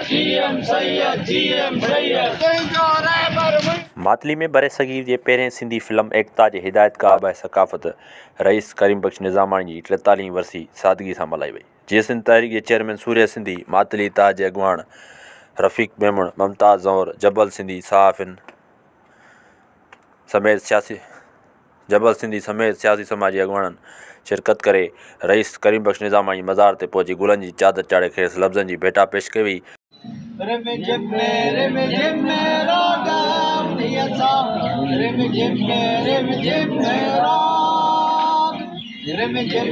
جي ايم سيد جي ايم سيد تنهنجو رهبر منهنجو. ماتلي ۾ برصغير جي پهرين سنڌي فلم ايڪتا جي هدايتڪار باباء ثقافت رئيس ڪريم بخش نظاماڻي جي ٽيتاليهين ورسي سادگي سان ملهائي وئي. جيئي سنڌ تحريڪ جي چيئرمين سورهيه سنڌي، ماتلي اتحاد جي اڳواڻ رفيق ميمڻ، ممتاز زئور، جبل سنڌي صحافين سميت سياسي جبل سنڌي سميت سياسي سماجي اڳواڻن شرڪت ڪري رئيس ڪريم بخش نظاماڻي جي مزار تي پهچي گلن جي چادر چاڙهي کيس لفظن جي ڀيٽا پيش ڪئي وئي. رم جھم رم جھم راڳ انهيء سان رم جھم رم جھم راڳ رم جھم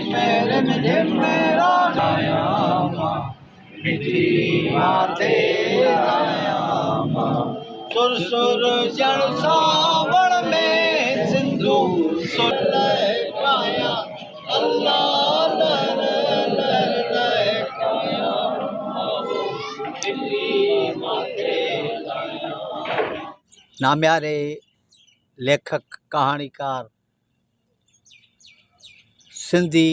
رم جھم راڳ آيان مان مٽي ماٿي آيان مان سر سر ڄڻ سانوڻ ۾ سنڌو سر لهڪايان الله لهر لهر لهڪايان مٽي ماٿي آيان. نامياري ليکڪ، ڪهاڻيڪار، سنڌي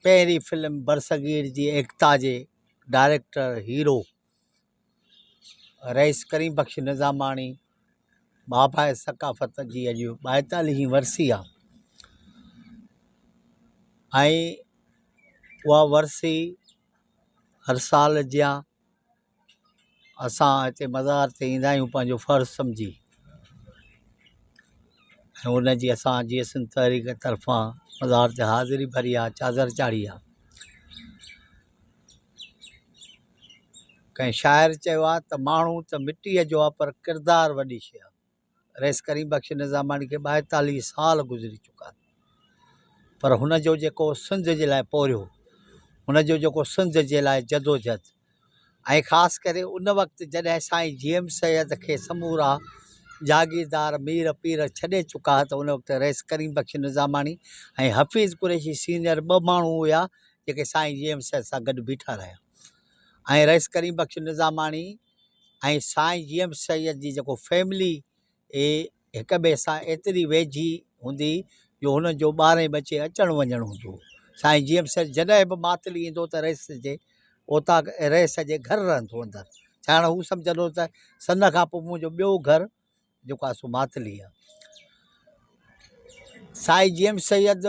پهرين فلم برصغير جي ايڪتا جي ڊائريڪٽر هيرو رئيس ڪريم بخش نظاماڻي باباء ثقافت جي اڄ ٻائيتاليهين ورسي آ ۽ اها ورسي هر سال جيان اسان هتي مزار تي ايندا آهيون پنهنجو فرض سمجهي ۽ ان جي اسان جيئي سنڌ تحريڪ طرفان مزار تي حاضري ڀري آ چادر چاڙهي آ ڪنهن شاعر چيو آ ته ماڻهو ته مٽيء جو آ پر ڪردار وڏي شيء آ. رئيس ڪريم بخش نظاماڻي کي 42 سال گذري چڪا آهن پر هن جو جيڪو سنڌ جي لاء پورهيو، هن جو جيڪو سنڌ جي لاء جدوجھد ۽ خاص ڪري ان وقت جڏهن سائين جي ايم سيد کي سمورا جاگيردار مير پير ڇڏي چڪا ته ان وقت رئيس ڪريم بخش نظاماڻي ۽ حفيظ قريشي سينئر ٻه ماڻهو هيا جيڪي سائين جي ايم سيد سان گڏ بيٺا رهيا ۽ رئيس ڪريم بخش نظاماڻي ۽ سائين جي ايم سيد جي جيڪو فيملي هڪ ٻئي سان ايتري ويجهي هوندي جو هنن جو ٻارهين ٻچي اچڻ وڃڻ هوندو هو. سائين جي ايم سيد جڏهن به ماتلي ايندو ته رئيس جي اوطاق رئيس جي گهر رهندو اندر ڇاڪاڻ هو سمجهندو هو ته سن کان پوء منهنجو ٻيو گهر جيڪو آهي سو ماتلي آهي. سائين جي ايم سيد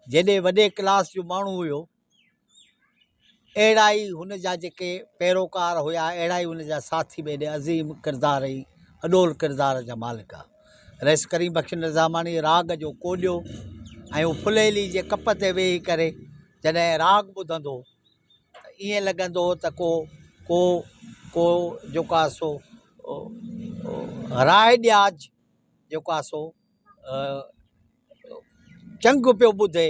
جيڏي وڏي ڪلاس جو ماڻهو هيو اهڙا ئي هن جا جيڪي پيروڪار هيا اهڙا ئي هن جا ساٿي به ايڏي عظيم ڪردار ۽ اڏول ڪردار جا مالڪ ها. رئيس ڪريم بخش نظاماڻي راڳ جو ڪوڏيو ۽ هو ڦليلي جي ڪپ تي ويهي ڪري جڏهن راڳ ٻڌندو هو ته ائين لڳندو هو ته ڪو ڪو ڪو جيڪو آهي سو راء ڏياج جيڪو آهي سو چنگ پيو ٻڌي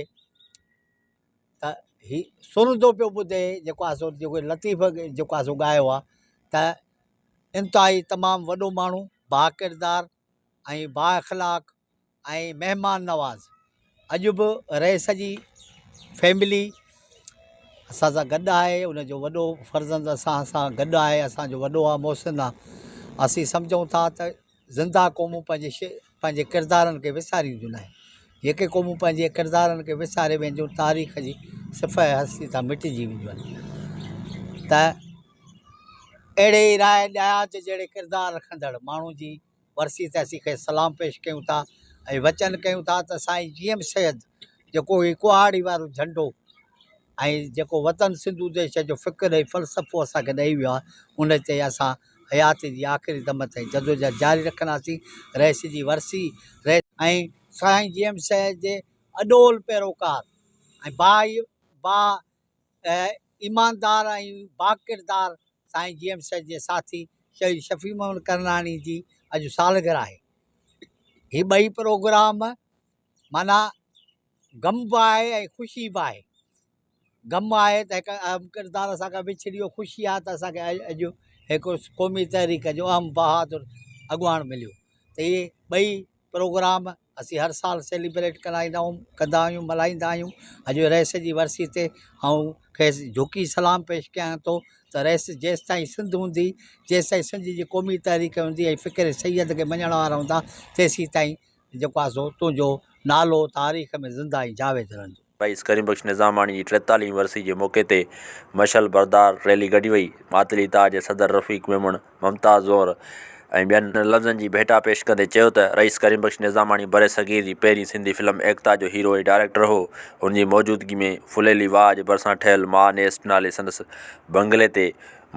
ته هي سرندو پيو ٻڌي جيڪو آهي سو جيڪو لطيف جيڪو آهي سو ڳايو آهي ته انتهائي تمام وڏو ماڻهو باڪردار ۽ با اخلاق ۽ مهمان نواز اڄ به رئيس جي فيملي اسان سان گڏ آهي ان جو وڏو فرزند اسان سان گڏ آهي اسانجو وڏو آهي محسن آهي اسين سمجهون ٿا ته زنده قومون پنهنجي شي پنهنجي ڪردارن کي وسارينديون ناهن. جيڪي قومون پنهنجي ڪردارن کي وساري وينديون تاريخ جي صفحه هستي تان مٽجي وينديون آهن ته اهڙي ئي راء ڏياچ جهڙي ڪردار رکندڙ ماڻهو جي ورسي تي اسين کيس سلام پيش ڪيون ٿا ۽ وچن ڪيون ٿا ته سائين جي ايم سيد جيڪو هي ڪهاڙي وارو جهنڊو ۽ جيڪو وطن سنڌو ديش جو فڪر ۽ فلسفو اسان کي ڏئي ويو آهي ان تي اسان حياتي جي آخري دم تائين جدوجهد جاري رکنداسين، رئيس جي ورسي، رئيس ۽ سائين جي ايم سيد جي اڏول پيروڪار ۽ با با ايماندار ۽ باڪردار سائين جي ايم سيد جي ساٿي شهيد شفيع محمد ڪرناڻي جي اڄ سالگرهه آهي. هي ٻئي پروگرام معنيٰ غم به آهي ۽ خوشي به آهي. غم آهي ته هڪ اهم ڪردار اسان کان وڇڙي ويو، خوشي آهي ته اسان کي اڄ هڪ قومي تحريڪ جو اهم بهادر اڳواڻ مليو ته اهي ٻئي پروگرام اسين هر سال سيليبريٽ ڪرائيندا آهيون ڪندا آهيون ملهائيندا آهيون اڄ رئيس جي ورسي تي آئون کيس جهڪي سلام پيش ڪيان ٿو ته رئيس جيستائين سنڌ هوندي جيستائين سنڌ جي قومي تحريڪ هوندي ۽ فڪر سيد کي مڃڻ وارا هوندا تيسيتائين جيڪو آهي سو تنهنجو نالو تاريخ ۾ زنده ۽ جاويد رهندو. رئيس ڪريم بخش نظاماڻي جي ٽيتاليهين ورسي جي موقعي تي مشعل بردار ريلي ڪڍي وئي. ماتلي اتحاد جي صدر رفيق ميمڻ، ممتاز زهر ۽ ٻين لفظن جي ڀيٽا پيش ڪندي چيو ته رئيس ڪريم بخش نظاماڻي برصغير جي پهرين سنڌي فلم ايڪتا جو هيرو ۽ ڊائريڪٽر هو. هن جي موجودگي ۾ ڦليلي واهه جي ڀرسان ٺهيل ماء نيسٽ نالي سندس بنگلي تي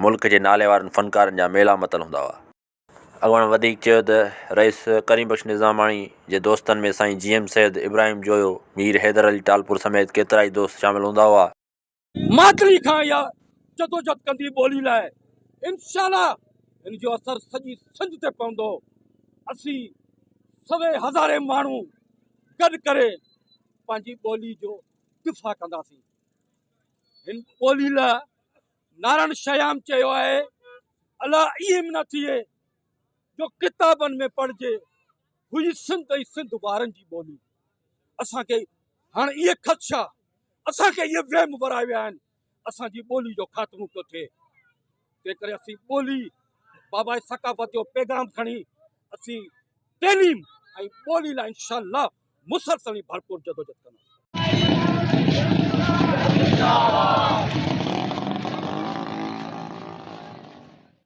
ملڪ جي ناليوارن فنڪارن جا ميلا متل هوندا هئا. اڳواڻ وڌيڪ چيو ته رئيس ڪريم بخش نظاماڻي جي دوستن ۾ سائين جي ايم سيد، ابراهيم جويو، مير حيدر علي ٽالپر سميت ڪيترائي دوست شامل هوندا هئا. ماتلي کان اها جدوجھد ڪندي ٻولي لاء انشاء الله ان جو اثر سڄي سنڌ تي پوندو. اسين سوين هزارين ماڻهو گڏ ڪري پنهنجي ٻولي جو دفاع ڪنداسين. هن ٻولي لاء نارائڻ شيام چيو آهي الا ائين به نه ٿئي جو ڪتابن ۾ پڙهجي هئي سنڌ ۽ سنڌ وارن جي ٻولي. اسان کي هاڻ اهي خدشا اسان کي اهي وهم ورائي ويا آهن اسان جي ٻولي جو خاتمو پيو ٿئي تنهن ڪري اسين ٻولي بابا ثقافت جو پيغام کڻي اسين تعليم ۽ ٻولي لاء انشاء الله مسلسل ڀرپور جدوجھد ڪنداسين.